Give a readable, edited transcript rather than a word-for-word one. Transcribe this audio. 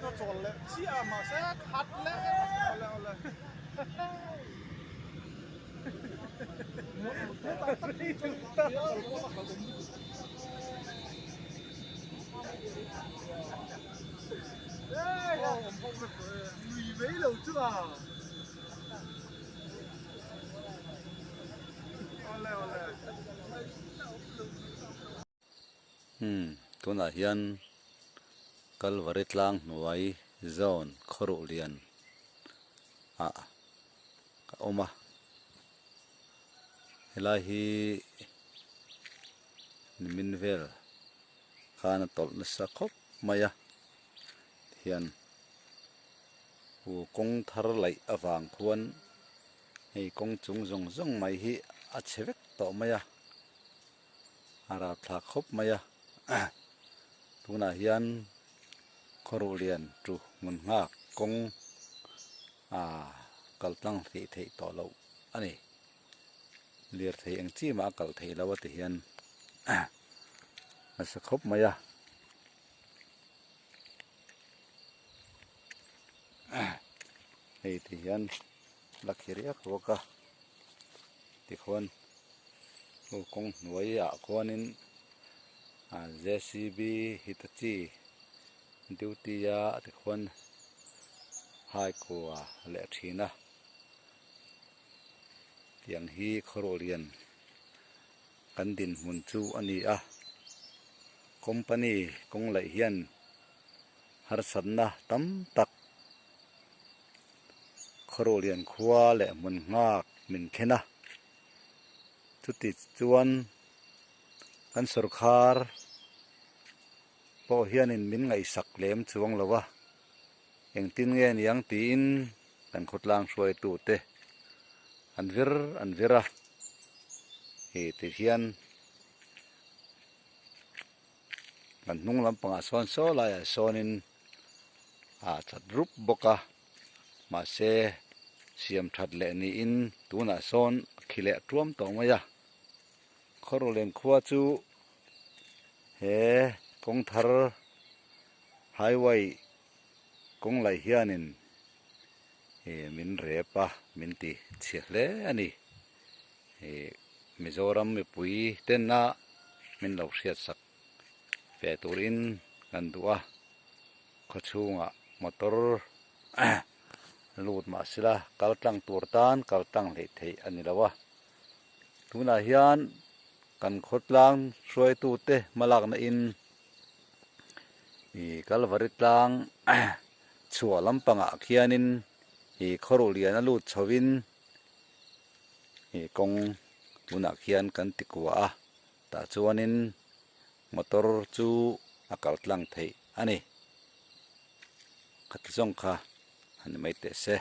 Ka chawl leh chiah a mahse khat leh awle awle. Nui mai lo chu a. Awle awle. Umm tunah hian Kalvari tlang hnuai zone khawruh lian ah a awm a, helai hi nimin vel khan a tawlh nasa khawp mai a tihian u kawng thar laih avang khuan hei kawng chung zawng zawng mai hi a chhe vek tawh mai a. A rapthlak khawp mai a, tunah hian khawruh lian chu hmun nghak kawng ah kal tlang hlih theih tawh loh a ni. Lirthei eng chi mah a kal theih loh a ti hian nasa khawp mai a. Hei ti hian la khi riak ruak a tikhuan aw kawng hnuai ah khuanin ah jcb hitachi duty a tikhuan hai kua leh thin a tiang hi khawruh lian kan dinhmun chu a ni a company kawng laih hian harsatna tam tak khawruh lian khua leh hmun nghak min thlen a chuti chuan kan sawrkhar pawh hianin min ngaihsak lem chuang lo a engtin nge niang tiin kan khawtlang hruaitu te an vir an vir a ih ti hian kan hnung lampangah sawn saw laiah sawnin ah chat rup bawk a mahse siam that leh niin tunah sawn a khi leh tuam tawh mai a Khawruhlian khua chu he kawng thar highway kawng laih hianin ih min rep a min ti chhia hle a ni ih Mizoram mipui tena min lo hriatsak ve turin kan duh a khawchhungah motor lut mah sela kal tlang tur tan kal tlang hleih theih a ni lo a tunah hian kan khawtlang hruaitute hmalakna in ih kalvari tlang chhuah lampangah khianin ih khawruh lian a lut chho in ih kawng tunah khian kan ti kuah a. Tah chuanin motor chu a kal tlang theih a ni. Khati zawng kha a ni mai teh se.